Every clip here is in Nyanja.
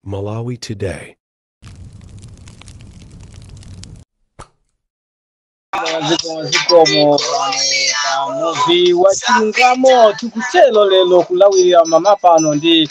Malawi Today. Zikomo pano muvi wa chilungamo tikutelo lero kulawirira mama pano ndi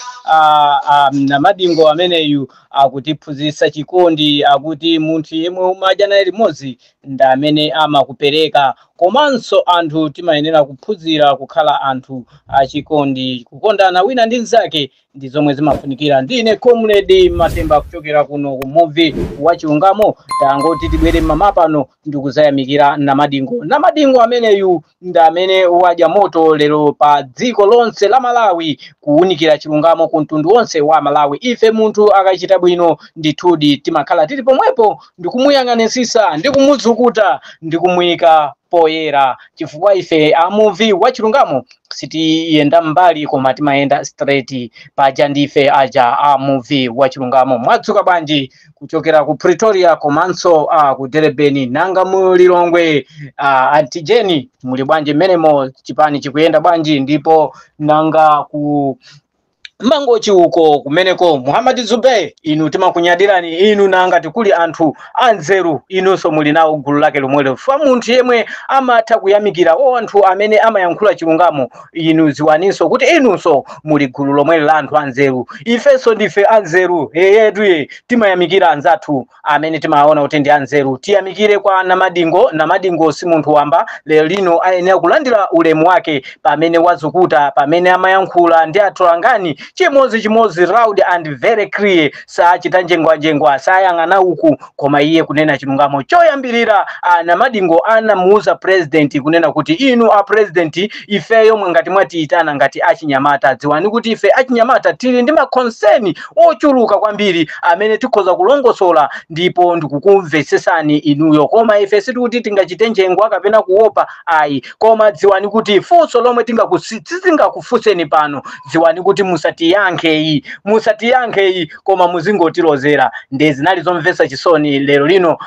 Namadingo ameneyu akutiphunzitsa chikondi, akuti munthu yemwe umadya naye limodzi ndi amene amakupereka. Komanso anthu timayenera kuphunzira kukhala anthu achikondi, kukondana wina ndi mnzake ndi zomwe zimafunikira. Ndine Comrade Matemba kuchokera kuno ku muvi wa chilungamo. Tangoti tibwere mama pano ndikuzayamikira Namadingo. Namadingo ameneyu ndi amene wadya moto lero pa dziko lonse la Malawi, kuwunikira chilungamo ku mtundu wonse wa Malawi. Ife munthu akachita bwino ndithudi timakhala tili pomwepo ndikumuyang'anisisa, ndikumuzukuta, ndikumuyika poyera, chifukwa ife amuvi wa chilungamo sitiyenda mbali koma timayenda straight. Paja ndife aja amuvi wa chilungamo. Mwadzuka bwanji kuchokera ku Pretoria komanso ku Durban, nanga mulilongwe antijeni muli bwanji mmenemo, chipani chikuyenda bwanji? Ndipo nanga ku Mangochi uko kumeneko Muhammad Zubey, inu timakunyadirani inu, nanga tikuli anthu anzeru inunso muli nawo gulu lake lomwelo. Fa munthu yemwe amatha kuyamikira o anthu amene amayankhula chilungamo, inu ziwaninso kuti inunso muli gulu lomwelo la anthu anzeru. Ifenso ndife anzeru yeyetuye, timayamikira anzathu amene timaona kuti ndi anzeru. Tiyamikire kwa Namadingo. Namadingo si munthu wamba, lero lino ayenera kulandira ulemu wake pamene wazukuta, pamene amayankhula ndi atolangani chimodzi, loud and very clear, sachita njengwanjengwa, sayang'ana uku, koma iye kunena chilungamo. Choyambirira Namadingo anamuuza president kunena kuti inu a president, ifeyo ngati mwatiyitana ngati achinyamata, dziwani kuti ife achinyamata tili ndi makonseni ochuluka kwambiri amene tikhoza kulongosola ndipo ndikukumvetsesani inuyo, koma ife sitikuti tingachite njengwa kapena kuopa ayi, koma dziwani kuti funso lomwe tingakufunseni pano, dziwani kuti musatiyankheyi, musatiyankheyi, koma muzingotilozera. Ndi zinali zomvetsa chisoni lero lino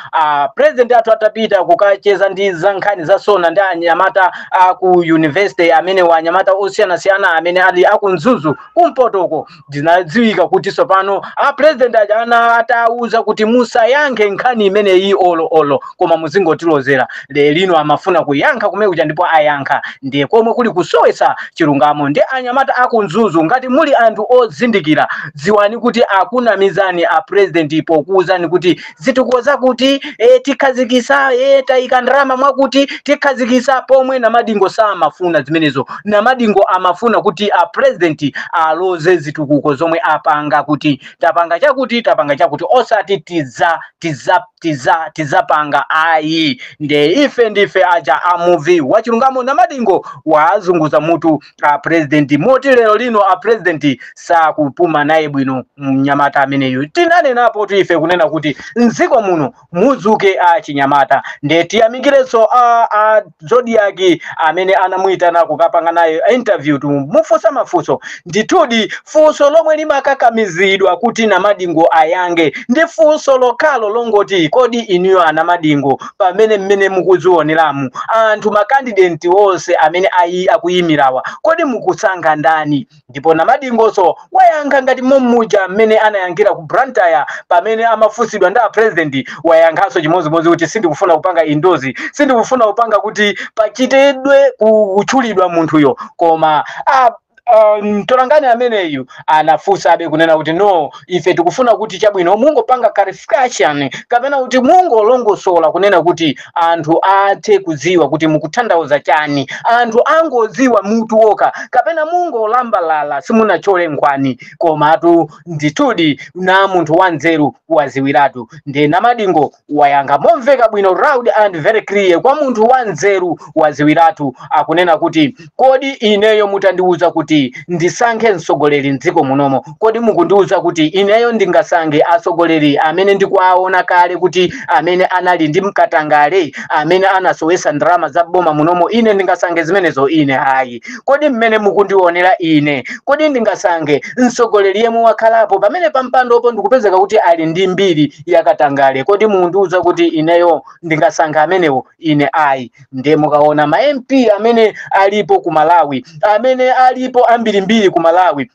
president athu atapita kukacheza ndi za nkhani za SONA ndi anyamata aku university, amene wa anyamata osiyanasiyana amene ali aku Mzuzu kumpotoko, zinadziwika kuti tsopano a president aja ana atauza kuti musayankhe nkhani imeneyi olo olo, koma muzingotilozera. Lero lino amafuna kuyankha kumene kuja ndipo ayankha, ndiye komwe kuli kusowetsa chilungamo. Ndi anyamata aku Mzuzu, ngati muli anthu ozindikira, dziwani kuti akunamizani a president pokuwuzani kuti zitukuko zakuti tikhazikisa, tayika ndalama mwakuti tikhazikisa, pomwe Namadingo samafuna zimenezo. Namadingo amafuna kuti a president aloze zitukuko zomwe apanga, kuti tapanga chakuti, tapanga chakuti, osati tiza tiza tiza tizapanga ayi. Nde ife ndife aja amuvi wachilungamo. Namadingo wazunguza mutu a president, moti lero lino a president sakupuma naye bwino mnyamata ameneyu. Tinanenapo tu ife kunena kuti mdziko muno muzuke a chinyamata. Nde tiyamikirenso a Zodiac amene anamuyitana kukapanga naye interview tu mufunsa mafunso. Ndithudi funso lomwe limakakamizidwa kuti Namadingo ayange ndi funso lokhalo longoti kodi inuyo anamadingo, pamene mmene mukuzioneramu anthu makandidate onse amene ayi akuyimirawa, kodi mukusankha ndani? Ndipo Namadingonso wayankha ngati mommuja mmene anayankhira ku Blantyre pamene amafunsidwa ndi a president, wayankhanso chimodzimodzi kuti sindikufuna kupanga endorse, sindikufuna kupanga kuti pachitidwe kutchulidwa munthuyo, koma mtolangani ameneyu anafunsabe kunena kuti no, ife tikufuna kuti chabwino mungopanga clarification kapena kuti mungolongosola kunena kuti anthu athe kudziwa kuti mukutanthauza chani, anthu angodziwa mutu woka kapena mungolambalala simunachole nkhwani. Komatu ndithudi na munthu wanzeru waziwiratu. Ndi Namadingo wayankha momveka bwino, loud and very clear, kwa munthu wanzeru waziwiratu, akunena kuti kodi ineyo mutandiuza kuti ndisankhe mtsogoleri mdziko munomo, kodi mukundiuza kuti ineyo ndingasankhe atsogoleri amene ndikuwaona kale kuti amene anali ndi mkatangale, amene anasowesa ndalama za boma munomo? Ine ndingasankhe zimenezo? Ine ayi. Kodi mmene mukundionera ine, kodi ndingasankhe mtsogoleri yemwe wakhalapo pamene pampandopo ndikupezeka kuti ali ndi mbiri yakatangale? Kodi mukundiuza kuti ineyo ndingasankhe amenewo? Ine ayi. Ndiye mukaona ma MP amene alipo ku Malawi, amene alipo ambirimbiri ku Malawi,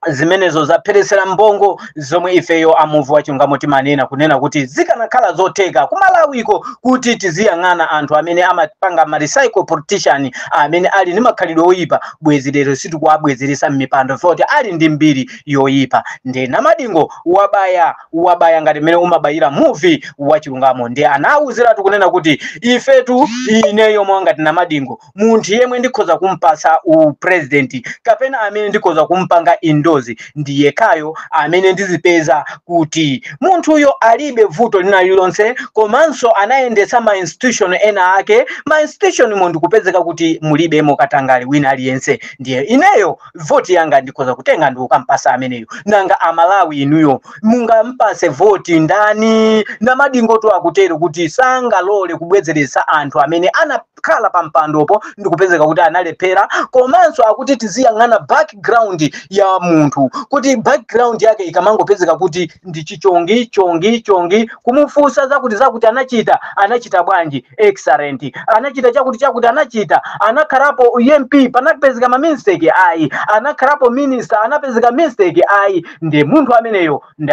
Zimenezo zapherezera mbongo zomwe ifeyo amuvu wa chilungamo timanena kunena kuti zikanakhala zotheka kumalawiko kuti tiziyang'ana anthu amene amapanga ma recycle politician amene ali ndi makhalidwe oyipa, bwezi lero sitikuwabwezeresa m'mipando foti ali ndi mbiri yoyipa. Ndi Namadingo wabaya, wabaya ngati mmene umabayira muvi wa chilungamo. Ndi anawuziratu kunena kuti ifetu, ineyo mwangati Namadingo, munthu yemwe ndikhoza kumpasa upresident kapena amene ndikhoza kumpanga endorse ndi yekhayo amene ndizipeza kuti munthuyo alibe vuto lina lililonse, komanso anayendetsa ma institution ena ake, ma institution mo ndikupezeka kuti mulibemo katangale wina aliyense, ndiye ineyo voti yanga ndikhoza kutenga ndi kukampasa ameneyo. Nanga Amalawi inuyo mungampase voti ndani? Namadingo to akutero kuti sangalole kubwezeretsa anthu amene anakhala pa mpandopo ndikupezeka kuti analephera. Komanso akuti tiziyang'ana background ya munthu, kuti background yake ikamangopezeka kuti ndi chichongi chongi chongi, kumufunsa zakuti zakuti anachita, anachita bwanji? Excellent. Anachita chakuti chakuti, anachita, anakhalapo MP, panapezeka ma mistake? Ayi. Anakhalapo minister, anapezeka mistake? Ayi. Ndi munthu ameneyo ndi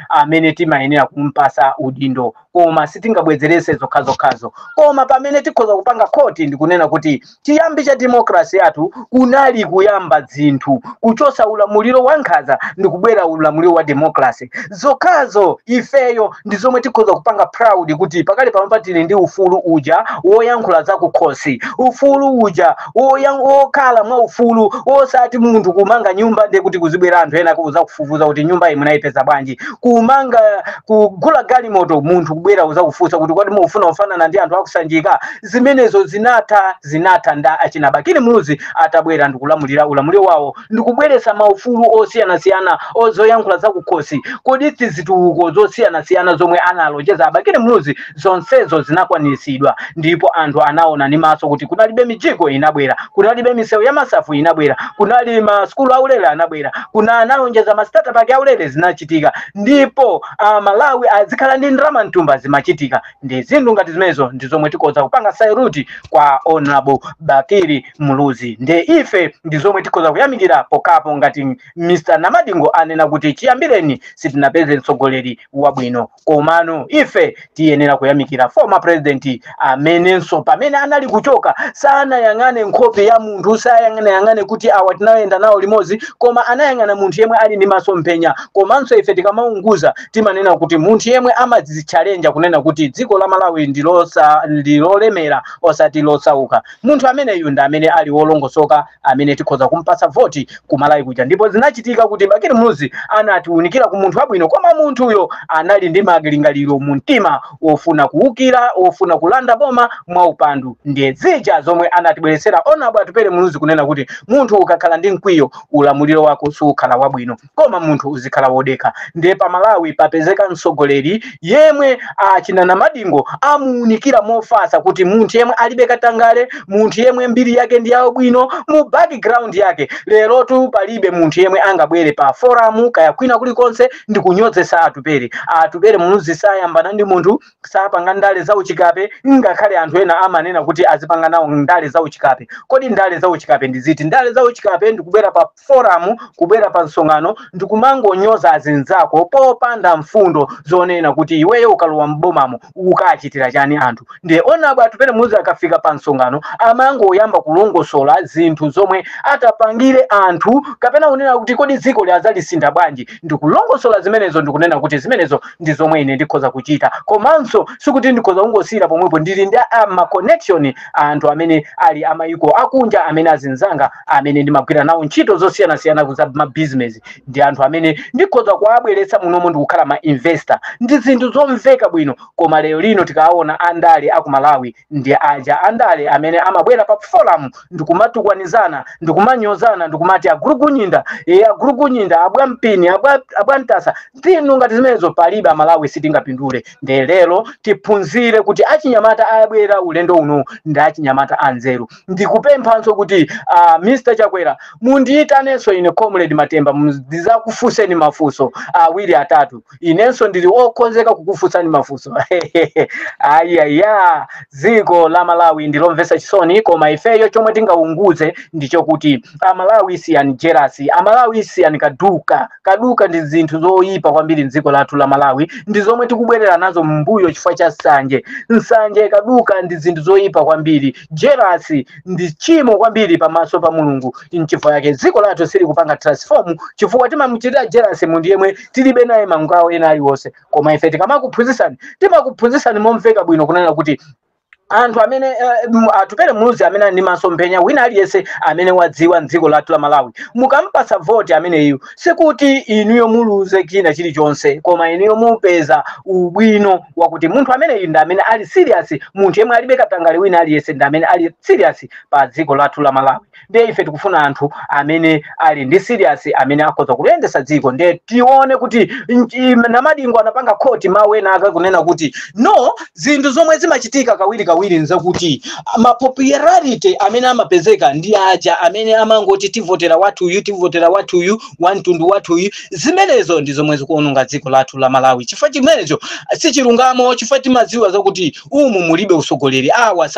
amene timayenera kumpasa udindo, koma sitingabwezerese zokhazokhazo. Koma pamene tikhoza kupanga khoti ndikunena kuti chiyambi cha democracy yathu kunali kuyamba zinthu kuchosa ulamuliro wa nkhanza ndi kubwera ulamuliro wa democracy. Zokhazo ifeyo ndi zomwe tikhoza kupanga proud kuti pakali panopa tili ndi ufulu uja woyankhula zakukhosi, ufulu uja wokhala mwa ufulu, osati munthu kumanga nyumba ndiye kuti kuzibwera anthu ena kuzakufufuza kuti nyumba iyi munayipeza bwanji, kumanga, kugula galimoto, munthu kubwera uzakufunsa kuti kodi mufuna kufanana ndi anthu akusanjika. Zimenezo zinatha, zinatha nda achina Bakili Muluzi atabwera ndikulamulira ulamuliro wawo ndikubweretsa maufulu osiyanasiyana ozoyankhula zakukhosi. Kodi tizitukuko zosiyanasiyana zomwe analonjeza Abakili Muluzi zonsezo zinakwaniritsidwa, ndipo anthu anaona ndi maso kuti kunalibe mijigo inabwera, kunalibe misewu ya masafu inabwera, kunali masukulu aulere anabwera, kuna analonjeza ma starter pack aulere zinachitika, ndipo Malawi azikhala ndi ndalama mtumba zimachitika. Ndi zinthu ngati zimenezo ndi zomwe tikhoza kupanga salute kwa Honorable Bakili Muluzi. Ndi ife ndi zomwe tikhoza kuyamikira pokapo ngati Mr Namadingo anena kuti chiyambireni sitinapeze mtsogoleri wabwino, komano ife tiyenera kuyamikira former president amenenso pamene anali kuchoka sanayang'ane nkhope ya munthu, sanayang'ane kuti awa tinayenda nawo limodzi, koma anayang'ana munthu yemwe ali ndi masomphenya. Komanso ife tikamaunguza timanena kuti munthu yemwe amadzitchalenja kunena kuti dziko la Malawi ndilolemera osati losauka, munthu ameneyu ndi amene ali wolongosoka amene tikhoza kumpasa voti ku Malawi kuja. Ndipo zinachitika kuti Bakili Muluzi anatiunikira ku munthu wabwino, koma munthuyo anali ndi malingaliro mu mtima wofuna kuwukira, wofuna kulanda boma mwaupandu. Ndiye zija zomwe anatibweretsera Honorable Atupele Muluzi kunena kuti munthu ukakhala ndi mkwiyo ulamuliro wako sukhala wabwino, koma munthu uzikhala wodekha. Ndiye pa Malawi papezeka mtsogoleri yemwe achina Namadingo amuunikira mofasa kuti munthu yemwe alibe katangale, munthu yemwe mbiri yake ndi yawo bwino mu background yake. Lerotu palibe munthu yemwe angabwere pa forum kaya kwina kulikonse ndi kunyozesa Atupele. Atupele Muluzi sayambana ndi munthu, sapanga ndale za uchikape, ngakhale anthu ena amanena kuti azipanga nawo ndale za uchikape. Kodi ndale za uchikape ndi ziti? Ndale za uchikape ndikubwera pa forum, kubwera pa msonkhano ndikumangonyoza azinzako popanda mfundo zonena kuti iweyo ukalowa mbomamo ukachitira chani anthu. Ndiye Honorable Atupele Muluzi akafika pa msonkhano amangoyamba kulongosola zinthu zomwe atapangire anthu kapena kunena kuti kodi dziko liadzalisintha bwanji, ndikulongosola zimenezo, ndikunena kuti zimenezo ndi zomwe ine ndikhoza kuchita. Komanso sikuti ndikhoza kungosiyira pomwepo, ndili ndi ma connection, anthu amene ali amayiko akunja amene azinzanga amene ndimagwira nawo ntchito zosiyanasiyana za ma business, ndi anthu amene ndikhoza kuwabweretsa munomo ndikukhala ma investor. Ndi zinthu zomveka bwino. Koma lero lino tikaona andale aku Malawi ndi aja andale amene amabwera pa forum ndikumatukwanizana, ndikumanyozana, ndikumati agulugunyinda, e agulugunyinda, abwampini, abwantasa, zinthu ngati zimenezo. Palibe Amalawi sitingapindule. Ndiye lero tiphunzire kuti achinyamata abwera ulendo uno ndi achinyamata anzeru. Ndikupemphanso kuti Mr Chakwera, mundiyitanenso ine Comrade Matemba, ndizakufunseni mafunso awiri atatu. Inenso ndili okonzeka kukufunsani. mafunso. Ayaya, dziko la Malawi ndilomvetsa chisoni, koma ifeyo chomwe tingaunguze ndichokuti Amalawi siyani jealousy, Amalawi siyani kaduka. Kaduka ndi zinthu zoyipa kwambiri mdziko lathu la Malawi, ndi zomwe tikubwerera nazo mbuyo chifukwa cha nsanje. Nsanje, kaduka ndi zinthu zoyipa kwambiri. Jealousy ndi chimo kwambiri pamaso pa Mulungu. Nchifukwa yake dziko lathu silikupanga transform, chifukwa timamuchitira jealousy munthu yemwe tilibe naye mangawo ena aliwonse. Koma ife tikamakuphunzitsani, timakuphunzitsani momveka bwino kunena kuti anthu amene Atupele Muluzi amene ali ndi masomphenya, wina aliyense amene wadziwa mdziko lathu la Malawi, mukampasa voti ameneyu, sikuti inuyo muluze china chilichonse, koma inuyo mupeza ubwino wakuti munthu ameneyu ndi amene ali serious, munthu yemwe alibe katangale wina aliyense, ndi amene ali serious pa dziko lathu la Malawi. Ndiye ife tikufuna anthu amene ali ndi serious, amene akhoza kuyendesa dziko. Ndiye tione kuti Namadingo anapanga quote mawu ena ake kunena kuti no, zinthu zomwe zimachitika kawiri kawiri nzakuti ma popularity amene amapezeka ndi aja amene amangoti tivotera wathuyu, tivotera wathuyu, wamtundu wathuyu. Zimenezo ndi zomwe zikuononga dziko lathu la Malawi, chifukwa chimenecho si chilungamo, chifukwa timadziwa zakuti umu mulibe usogoleri, awa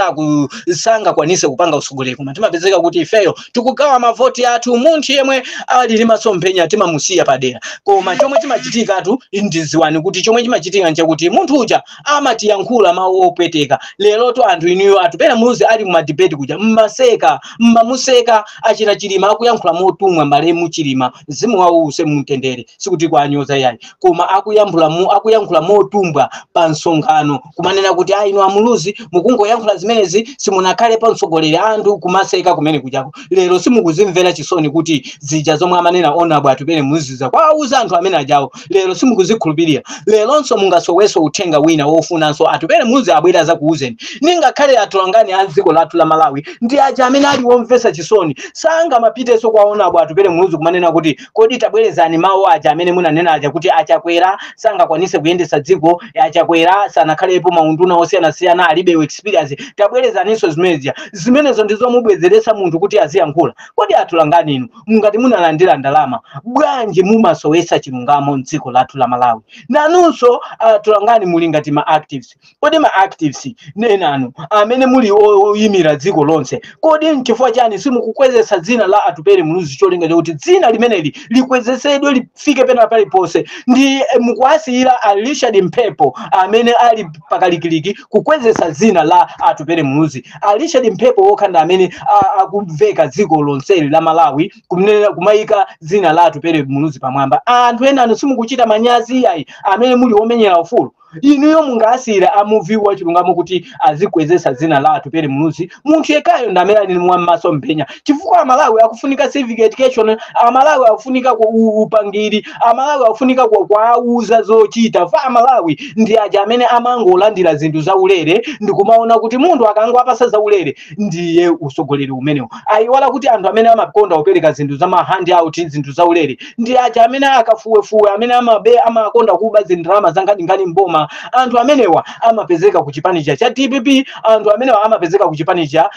sangakwanise kupanga usogoleri, koma timapezeka kuti ifeyo tikugawa mavoti athu, munthu yemwe ali ndi masomphenya timamusiya padera. Koma chomwe chimachitikatu, ndiziwani kuti chomwe chimachitika nchakuti munthu uja amatiyankhula mawu opweteka. Leroto anthu inuyo, Atupele Muluzi ali muma debate kuja, mmaseka, mmamuseka. Achina Chilima akuyankhula motumwa, malemu Chilima, mzimu wawo use mumtendere, sikuti kwanyoza yayi, koma akuyankhula motumbwa pa msonkhano, kumanena kuti ayi, inu amuluzi mukungoyankhula zimenezi, simunakhale pa mtsogoleri. Anthu kumaseka kumene kujako. Lero simukuzimvera chisoni kuti zija zomwe amanena onabwa Atupele Muluzi kwauza anthu amene ajawo, lero simukuzikhulupirira? Leronso mungasoweso uthenga wina wofunanso Atupele Muluzi abwera zakuuzeni. Ningakhale atulangani a dziko lathu la Malawi ndi aja amene ali womvetsa chisoni, sangamapitenso kwaonabwa Atupele Muluzi kumanena kuti kodi tabwerezani mawu aja amene munanena aja kuti Achakwera sangakwanise kuyendetsa dziko, Achakwera sanakhalepo maunduna osiyanasiyana, alibe experience, tabwerezaninso zimenezija. Zimenezo ndizomubwezeretsa munthu kuti aziyankhula. Kodi atulangani inu, mungati munalandira ndalama bwanji mumasowetsa chilungamo mdziko lathu la Malawi? Nanunso atulangani muli ngati ma activists. Kodi ma activists nenanu amene muli oyimira dziko lonse, kodi nchifukwa chani simukukwezesa dzina la Atupele Muluzi, cholinga chokuti dzina limeneli likwezesedwe, lifike pena paliponse? Ndi mukuasiyira a Richard Mphepo amene ali pakalikiliki kukwezesa dzina la Atupele Muluzi. A Richard Mphepo wokha ndi amene akumveka dziko lonseli la Malawi kumnena, kumayika dzina la Atupele Muluzi pamwamba. Anthu ena anu simukuchita manyazi ayi, amene muli omenyera ufulu? Inuyo mungasiyira amuvi wa chilungamo kuti azikwezesa dzina la Atupele Muluzi, munthu yekhayo ndi amene ali mwammaso mphenya, chifukwa Amalawi akufunika civic education, Amalawi akufunika upangiri, Amalawi akufunika kuwauza zochita. Fa Amalawi ndi aja amene amangolandira zinthu zaulere, ndikumaona kuti munthu akangowapasa zaulere ndiye usogoleri umenewo. Ayiwala kuti anthu amene amakonda kupereka zinthu za ma handout, zinthu zaulere, ndi aja amene akafuwefuwe, amene amabe, amakonda kuba zindalama zankhani mboma. Anthu amenewa amapezeka ku chipani cha DPP, anthu amenewa amapezeka ku chipani cha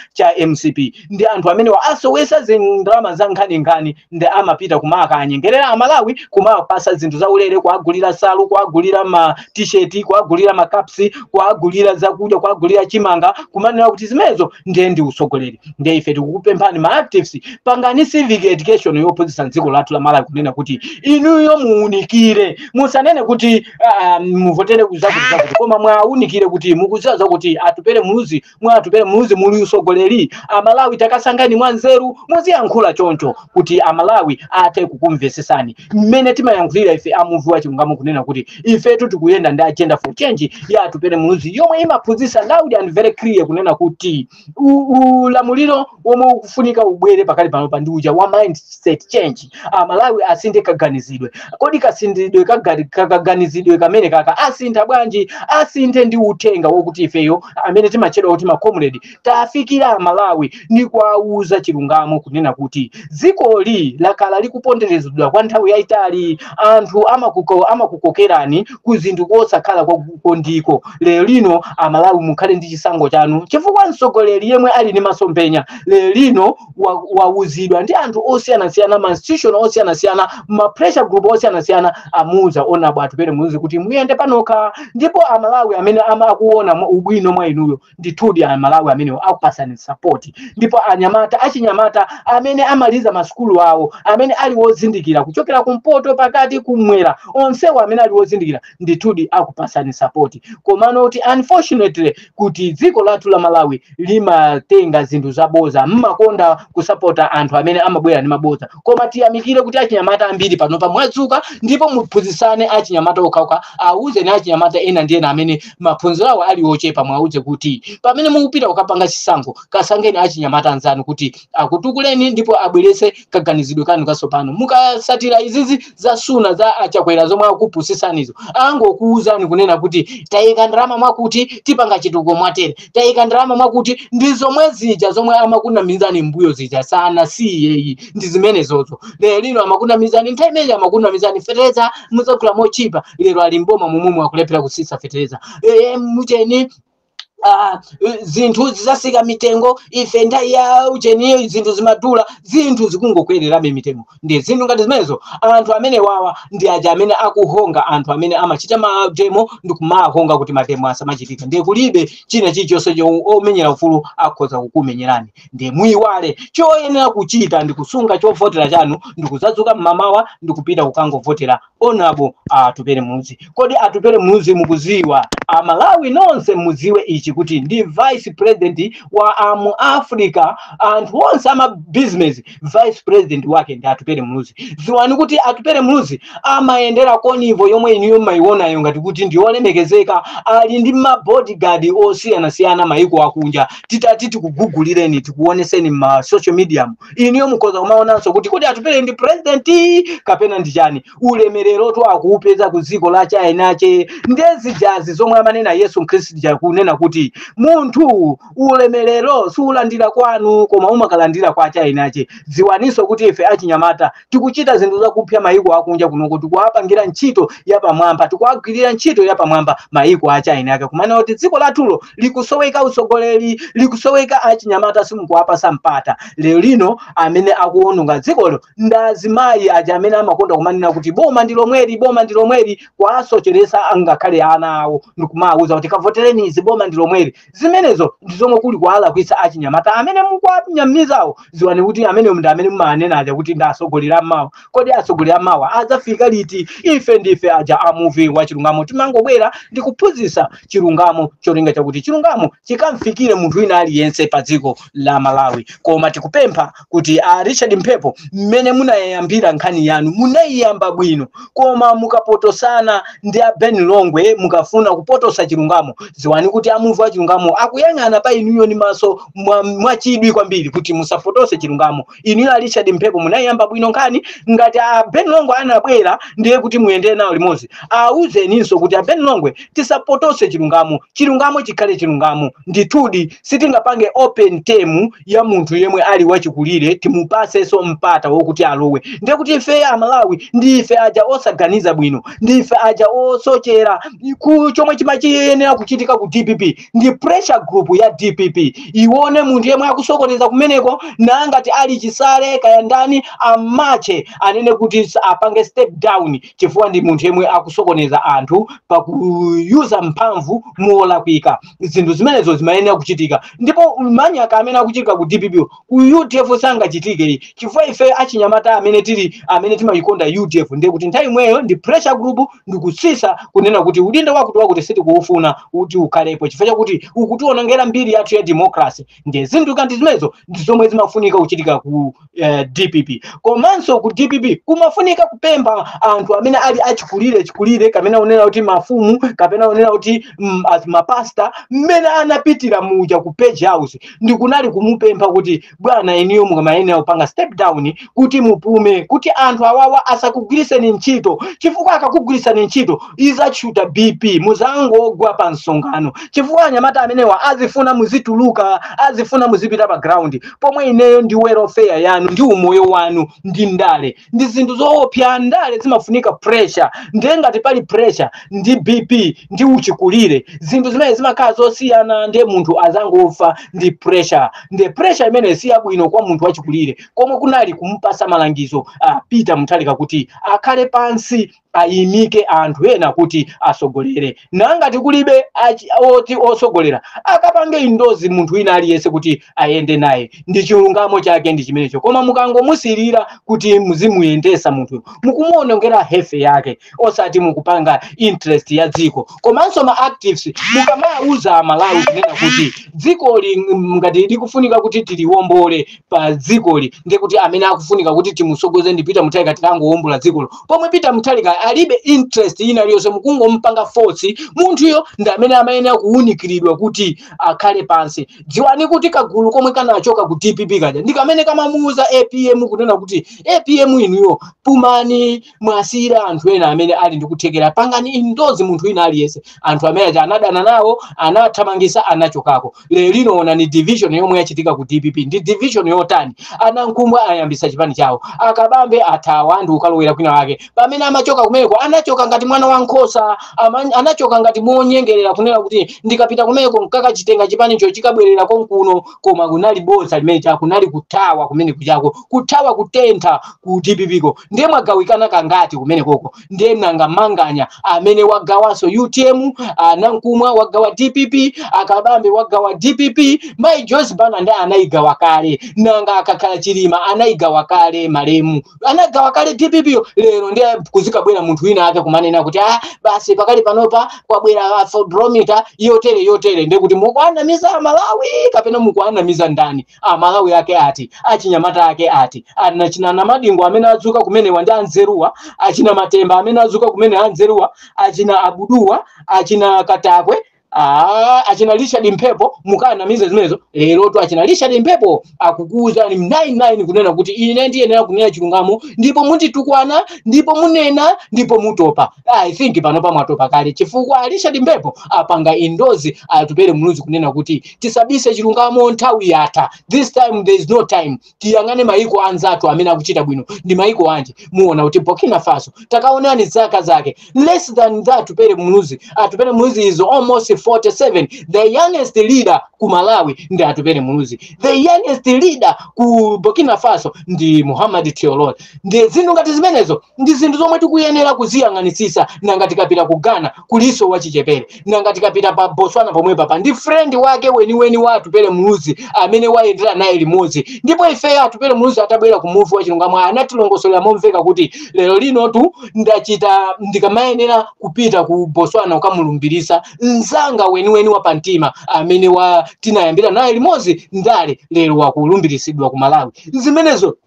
MCP. Ndi anthu amenewa asowesa zindalama za nkhaninkhani, ndi amapita kumakanyengerera Amalawi, kumapasa zinthu zaulere, kuagulira salu, kuagulira ma T-shirt, kuagulira ma caps, kuagulira zakudya, kuagulira chimanga, kumanena kuti zimenezo ndiye ndi usogoleri. Ndiye ife tikukupemphani ma activists, pangani civic education yophunzitsa dziko lathu la Malawi, kunena kuti inuyo muunikire, musanene kuti muvotere zakuti zakuti, koma mwaunikire kuti mukudziwa zakuti Atupele Muluzi, mwa Atupele Muluzi muli usogoleri. Amalawi takasangani mwa nzeru, muziyankhula choncho kuti Amalawi athe kukumvesesani mmene timayankhulira ife amuvi wa chilungamo, kunena kuti ifetu tikuyenda ndi agenda for change ya Atupele Muluzi, yomwe imaphunzitsa loud and very clear kunena kuti ulamuliro womwe ukufunika ubwere pakali panopa ndi uja wa mindset change. Amalawi asinthe kaganizidwe. Kodi kasindidwe kakaganizidwe kamene kaka asintha bwanji? Asinthe ndi uthenga wokuti ifeyo amene timatchedwa kuti ma comrade tafikira Amalawi ndi kuwauza chilungamo, kunena kuti dzikoli lakhala likuponderezedwa kwa nthawi yayitali. Anthu amakukokerani ku zinthu kosakhala kondiko. Lero lino Amalawi mukhale ndi chisankho chanu, chifukwa mtsogoleri yemwe ali ndi masomphenya lero lino wauzidwa ndi anthu osiyanasiyana, ma institution osiyanasiyana, ma pressure group osiyanasiyana, amuuza onabwa Atupele Muluzi kuti muyende panokha. Ndipo Amalawi amene amakuona ubwino mwa inuyo, ndithudi Amalawi amenewo akupasani support. Ndipo anyamata, achinyamata amene amaliza masukulu awo, amene ali wozindikira kuchokera kumpoto, pakati, kumwera, onsewo amene ali wozindikira, ndithudi akupasani support. Komano kuti unfortunately kuti dziko lathu la Malawi limatenga zinthu zaboza, mmakonda kusapota anthu amene amabwera ndi maboza. Koma tiyamikire kuti achinyamata ambiri panopa mwadzuka, ndipo muphunzitsane achinyamata okhaokha, awuzeni achinyamata ena ndi ena amene maphunziro awo ali ochepa, mwauze kuti pamene mukupita kukapanga chisankho, kasankheni achinyamata anzanu kuti akutukuleni ndipo abweretse kaganizidwe kanu katsopano. Mukasatira izizi zasuna za Achakwera zomwe akupusisanizo, angokuwuzani kunena kuti tayika ndalama mwakuti, tipanga chitukuko mwatere, tayika ndalama mwakuti, ndi zomwe zija zomwe amakunamizani mbuyo zija, sana siyeyi, ndi zimene zozo. Lero lino amakunamizani, nthawi imeneyi amakunamizani fetereza muzagula mochipa, lero ali mboma momwe akulephera kusisa fetereza. Mucheni zinthu zizasika mitengo, ife nthawi ya ucheniyo zinthu zimadula, zinthu zikungokwererabe mitengo. Ndi zinthu ngati zimenezo. Anthu amene wawa ndi aja amene akuhonga anthu amene amachita mademo ndi kumahonga kuti mademo asamachitika. Ndiye kulibe china chilichonse omenyera ufulu akhoza kukumenyerani. Ndiye muyiwale, choyenera kuchita ndi kusunga chovotera chanu, ndi kuzadzuka mmamawa ndi kupita kukangovotera Honorable Atupele Muluzi. Kodi Atupele Muluzi mukuziwa, Amalawi nonse muziwe ichi, kuti ndi vice president wa amu Africa, anthu onse ama business, vice president wake ndi Atupele Muluzi. Ziwani kuti Atupele Muluzi amayendera convoy yomwe inuyo mmayionayo ngati kuti ndi olemekezeka, ali ndi ma bodyguard osiyanasiyana mayiko akunja. Titati tikugugulireni, tikuoneseni ma social media, inuyo mukhoza kumaonanso kuti kodi Atupele ndi president kapena ndi chani? Ulemererotu akuupeza ku dziko la Chinache. Ndezijazi zomwe amanena Yesu Khristu kunena kuti munthu ulemerero sulandira kwanu koma umakalandira kwa Chinache. Dziwaninso kuti ife achinyamata tikuchita zinthu zakupsa mayiko akunja kunoko, tikuwapangira ntchito yapamwamba, tikuwagwirira ntchito yapamwamba mayiko a China ake, kumanena kuti dziko lathulo likusoweka utsogoleri, likusoweka achinyamata, simukuwapasa mpata. Lero lino amene akuwononga dzikolo ndi azimayi aja amene amakonda kumanena kuti boma ndi lomweri, boma ndi lomweri, kwasocheresa ngakhale ana awo ndikumawuza kuti kavotereni izi, boma ndi lomweri. Zimenezo ndi zomwe kuli kuwalakwitsa achinyamata amene mukuwanyamizawo. Ziwani kuti amene ndi amene mumanena aja kuti ndi atsogoleri amawa. Kodi atsogoleri amawa adzafika liti? Ife ndife aja amuvi wa chilungamo, timangobwera ndi kuphunzitsa chilungamo, cholinga chakuti chilungamo chikamfikire munthu wina aliyense pa dziko la Malawi. Koma tikupempha kuti a Richard Mphepo, mmene munayambira nkhani yanu munayiyamba bwino, koma mukapotosana ndi a Ben Longwe, mukafuna kupotosa chilungamo, ziwani kuti amuvi wa chilungamo akuyang'ana pa inuyo ndi maso mwachidwi kwambiri kuti musapotose chilungamo. Inuyo a Richard Mphepo munayiyamba bwino nkhani. Ngati a Ben Longwe anabwera, ndiye kuti muyendere nawo limodzi. Awuzeninso kuti a Ben Longwe, tisapotose chilungamo, chilungamo chikhale chilungamo. Ndithudi sitingapange open term ya munthu yemwe ali wachikulire, timupasenso mpata wokuti alowe. Ndiye kuti ife Amalawi ndife aja osaganiza bwino, ndife aja osochera. Ku chomwe chimachiyenera kuchitika ku DPP ndi pressure group ya DPP iwone munthu yemwe akusokoneza kumeneko, nangati ali Chisale kaya ndani, amache anene kuti apange step down, chifukwa ndi munthu yemwe akusokoneza anthu pakuyuza mphamvu molakwika. Zinthu zimenezo zimayenera kuchitika. Ndipo manyaka amene akuchitika ku DPP, ku UDF sangachitike, chifukwa ife achinyamata amene tili, amene timayikonda UDF, ndiye kuti nthawi imweyo ndi pressure group ndikusisa kunena kuti udindo wakuti wakuti sitikuufuna kuti ukhalepo, chifukwa chakuti ukutionongera mbiri yathu ya democracy. Ndiye zinthu ngati zimenezo ndi zomwe zimafunika kuchitika ku DPP. Komanso ku DPP kumafunika kupempha anthu amene ali achikulire chikulire, kapena unena kuti mafumu, kapena unena kuti mapasta, mmene anapitira muja ku Page House, ndikunali kumupempha kuti bwana, iniyo mukamayenera kupanga step down kuti mupume, kuti anthu awawa asakugwiriseni ntchito, chifukwa akakugwirisani ntchito izachuta BP, muzangogwa pa msonkhano, chifukwa anyamata amenewa azifuna muzituluka, azifuna muzipita pa ground, pomwe ineyo ndi welfare yanu ndi umoyo wanu ndi ndale ndi zinthu zoopsa. Ndale zimafunika pressure. Ndiye ngati pali pressure ndi BP ndi uchikulire, zinthu zimene zimakhala zosiyana. Ndiye munthu azangofa ndi pressure. Ndiye pressure imene si yabwino kwa munthu wachikulire, komwe kunali kumupasa malangizo Peter Mutharika kuti akhale pansi. Ayimike anthu ena kuti asogolere. Nangati kulibe oti osogolera, akapange endorse munthu wina aliyense kuti ayende naye. Ndi chilungamo chake ndi chimenecho. Koma mukangomusirira kuti muzimuyendesa munthu, mukumuonongera health yake, osati mukupanga interest ya dziko. Komanso ma actives, mukamauza Amalawi kunena kuti dzikoli ngati likufunika kuti tiliwombole pa dzikoli, ndekuti amene akufunika kuti timusogoze ndi Peter Mutharika, tikangowombola dzikolo, pomwe Peter Mutharika alibe interest ina iliyonse, mukungompanga force munthuyo. Ndi amene amayenera kuwunikiridwa kuti akhale pansi. Dziwani kuti kagulu komwe kanachoka ku DPP kaja ndi kamene kamamuuza APM kunena kuti, "APM, inuyo pumani, mwasiyira anthu ena amene ali ndi kuthekera, pangani endorse munthu wina aliyense." Anthu amene aja anadana nawo, anathamangisa, anachokako. Lero lino onani division yomwe yachitika ku DPP. Ndi division yotani? Anankhumwa ayambisa chipani chawo, Akabambe athawa anthu ukalowera kwina wake. Pamene amachoka kumeneko, anachoka ngati mwana wa nkhosa, anachoka ngati monyengerera kunena kuti ndikapita kumeneko nkakachitenga chipanicho, chikabwerera konkuno. Koma kunali bodza limene cha kunali kuthawa kumene kuchako, kuthawa kutentha ku DPP ko. Ndiye mwagawikana kangati kumene koko? Ndiye nanga Manganya amene wagawanso UTM, Anankhumwa wagawa DPP, Akabambe wagawa DPP, Mai Joyce Banda ndi anayigawa kale, nanga akakhala Chilima anayigawa kale, malemu anagawa kale DPP yo. Lero ndiye kuzikabwera munthu wina ake kumanena kuti, "Ah, basi, pakali panopa kwabwera Afrobarometer yotere yotere." Ndiye kuti mukuanamiza Amalawi kapena mukuanamiza ndani? Amalawi ake ati? Achinyamata ake ati? Achina Namadingo amene adzuka kumenewa ndi anzeruwa? Achina Matemba amene adzuka kumene anzeruwa? Achina Abuduwa, achina Katakwe, achina Richard Mphepo, mukanamiza zimenezo? Lero tu achina Richard Mphepo akukuwuzani 99 kunena kuti ine ndiyenera kunena chilungamo, ndipo munditukwana, ndipo munena, ndipo mutopa. I think panopa mwatopa kale, chifukwa Richard Mphepo apanga endorse Atupere Muluzi kunena kuti tisabise chilungamo, nthawi yatha. This time there is no time. Tiyang'ane maiko anzathu amene akuchita bwino ndi maiko anji. Muona kuti Burkina Faso, takaonani zaka zake, less than that Atupere Muluzi. Atupere Muluzi is almost 47. The youngest leader ku Malawi ndi Atupere Muluzi, the youngest leader ku Burkina Faso ndi Muhammad Traore. Ndi zinthu ngati zimenezo ndi zinthu zomwe tikuyenera kuziyang'anitsitsa. Nanga tikapita ku Ghana, kuliso wachichepere. Nanga tikapita pa Botswana pomwepa, pa ndi friend wake weniweni wa Atupere Muluzi amene wayendera naye limodzi. Ndipo ifeyo Atupere Muluzi atabwera ku Muvi wa Chilungamo anatilongosolera momveka kuti lero linotu ndachita ndikamayenera kupita ku Botswana kukamulumbirisa mzanga weniweni wa pamtima amene wa tinayambira naye limodzi ndale, lero wakulumbiritsidwa ku Malawi. Zimenezo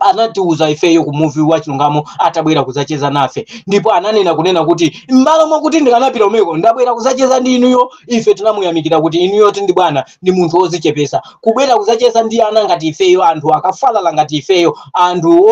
anatiuza ifeyo ku Muvi wa Chilungamo atabwera kudzacheza nafe. Ndipo ananena kunena kuti m'malo mwakuti ndikanapita umeko, ndabwera kudzacheza ndi inuyo. Ife tinamuyamikira kuti inuyo tindi bwana, ndi munthu wodzichepesa, kubwera kudzacheza ndi ana ngati ifeyo, anthu akafalala ngati ifeyo, anthu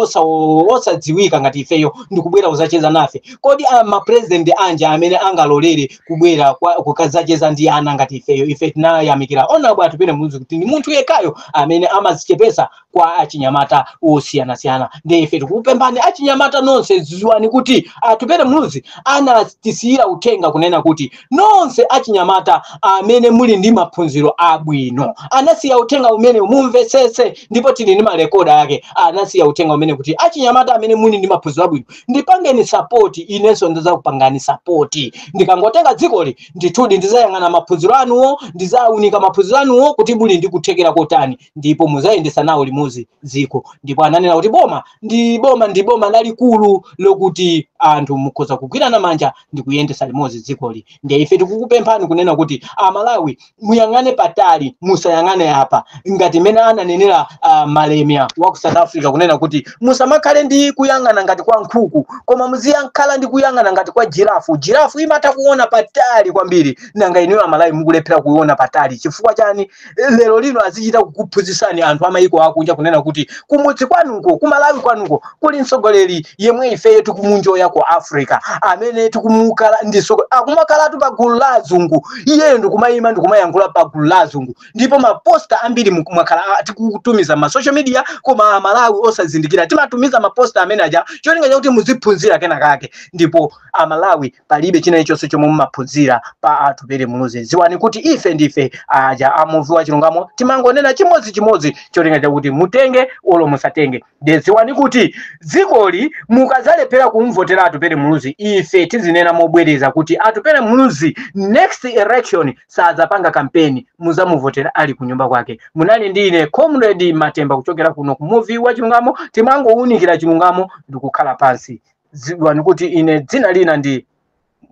osadziwika ngati ifeyo, ndi kubwera kudzacheza nafe. Kodi mapresident anje amene angalolere kubwera kukadzacheza ndi ana ngati ifeyo? Ife tinayamikira Honourable Atupere Muluzi kuti ndi munthu yekhayo amene amadzichepesa kwa achinyamata osiyanasiyana. Ndi ife tikupemphani achinyamata nonse, dziwani kuti Atupere Muluzi anatisiyira uthenga kunena kuti nonse achinyamata amene muli ndi maphunziro abwino, anasiya uthenga umene mumvetsetse, ndipo tili ndi marekoda ake. Anasiya uthenga umene kuti achinyamata amene muli ndi maphunziro abwino, ndipangeni support, inenso ndizakupangani support. Ndikangotenga dzikoli, ndithudi ndizayang'ana maphunziro anuwo, ndizawunika maphunziro anuwo kuti muli ndi kuthekera kotani, ndipo muzayendesa nawo limodzi dziko. Ndipo ananena kuti boma ndi boma ndi boma lalikulu lokuti anthu mukhoza kugwirana manja ndi kuyendesa limodzi dzikoli. Ndiye ife tikukupemphani kunena kuti Amalawi, muyang'ane patali, musayang'ane apa. Ngati mene ananenera Malemia wa ku South Africa kunena kuti musamakhale ndi kuyang'ana ngati kwa nkhuku, koma muziyakhala ndi kuyang'ana ngati kwa jirafu. Jirafu imatha kuona patali kwambiri. Nanga inuyo Amalawi mukulephera kuona patali chifukwa chani? Lero lino azichita kukuphunzitsani anthu amayiko akunja kunena kuti kumudzi kwanuko, kumalawi kwanuko, kuli mtsogoleri yemwe ifeyo tikumunjoya ku Africa, amene tikumukala ndiso akumakhalatu pa gulu la azungu, iyeyo ndikumayima ndikumayankhula pa gulu la azungu. Ndipo maposta ambiri mwakhala tikutumiza ma social media, koma Amalawi osazindikira. Timatumiza maposta amene aja cholinga chakuti muziphunzira kena kake, ndipo Amalawi palibe china chonse chomwe mumaphunzira pa Atupere Muluzi. Ziwani kuti ife ndife aja amuvi wa chilungamo, timangonena chimodzimodzi cholinga chakuti mutenge olo musatenge. Ndiye ziwani kuti dzikoli mukadzalephera kumvotera Mukamuvotera Atupere Muluzi, ife tizinena mobwereza kuti Atupere Muluzi next election sadzapanga kampeni, muzamuvotera ali kunyumba kwake. Munali ndi ine Comrade Matemba kuchokera kuno ku Muvi wa Chilungamo. Timangowunikira chilungamo ndikukhala pansi. Ziwani kuti ine dzina lina ndi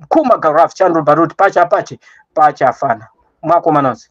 Khuma Garaf Chandro Barut, pacha pache pacha afana mwakoma nonse.